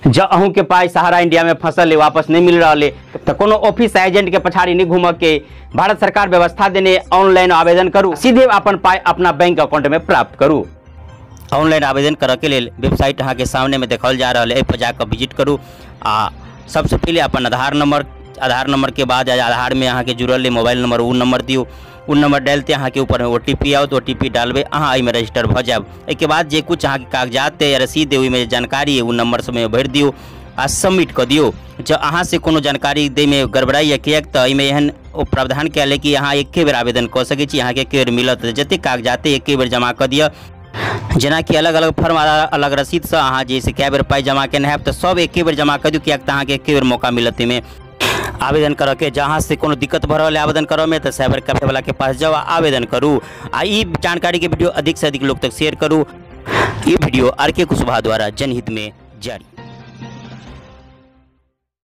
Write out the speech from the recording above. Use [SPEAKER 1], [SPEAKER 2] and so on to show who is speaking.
[SPEAKER 1] जँ अहूँके पाइ सहारा इंडिया में फसल है, वापस नहीं मिल रहा है, तो कोनो ऑफिस एजेंट के पछाड़ी नहीं घूमऽ के, भारत सरकार व्यवस्था देने, ऑनलाइन आवेदन करू, सीधे अपन पाइ अपना बैंक अकाउंट में प्राप्त करू। ऑनलाइन आवेदन करऽ के लेल वेबसाइट अहाँके सामने में देखल जा रहल है, एहि पर जाकऽ विजिट करू आ सबसे पहिले अपन आधार नंबर, आधार नंबर के बाद आधार में अहाँके जुड़ल मोबाइल नंबर, ओ नंबर दियौ, ओ नंबर डालते अहाँके ऊपर में OTP आओत, OTP डालबै अहाँ एहिमे रजिस्टर भऽ जायब। एहिके बाद जे कुछ अहाँके कागजात या रसीद ओहिमे जानकारी ओ नंबर सबमे भरि दियौ आ सबमिट कऽ दियौ। जँ अहाँ से कोनो जानकारी दैमे गड़बड़ाइए, किएक तऽ एहिमे एहन ओ प्रावधान कयल है कि अहाँ एके बेर आवेदन कऽ सकै छी, अहाँके एके बेर मिलत, जतेक कागजात एके बेर जमा कऽ दिअ। जेनाकि अलग अलग फॉर्म अलग रसीदसँ अहाँ जे से कए बेर पाइ जमा केने हैब तऽ सब एके बेर जमा कऽ दियौ, किएक तऽ अहाँके एके बेर मौका मिलत एहिमे आवेदन करऽ के। जहाँ से कोनो दिक्कत भऽ रहल है आवेदन करऽ में तऽ साइबर कैफे वाला के पास जाउ आ आवेदन करू। आ ई जानकारी के वीडियो अधिक से अधिक लोग तक शेयर करू। ये वीडियो आर के कुशवाहा द्वारा जनहित में जारी।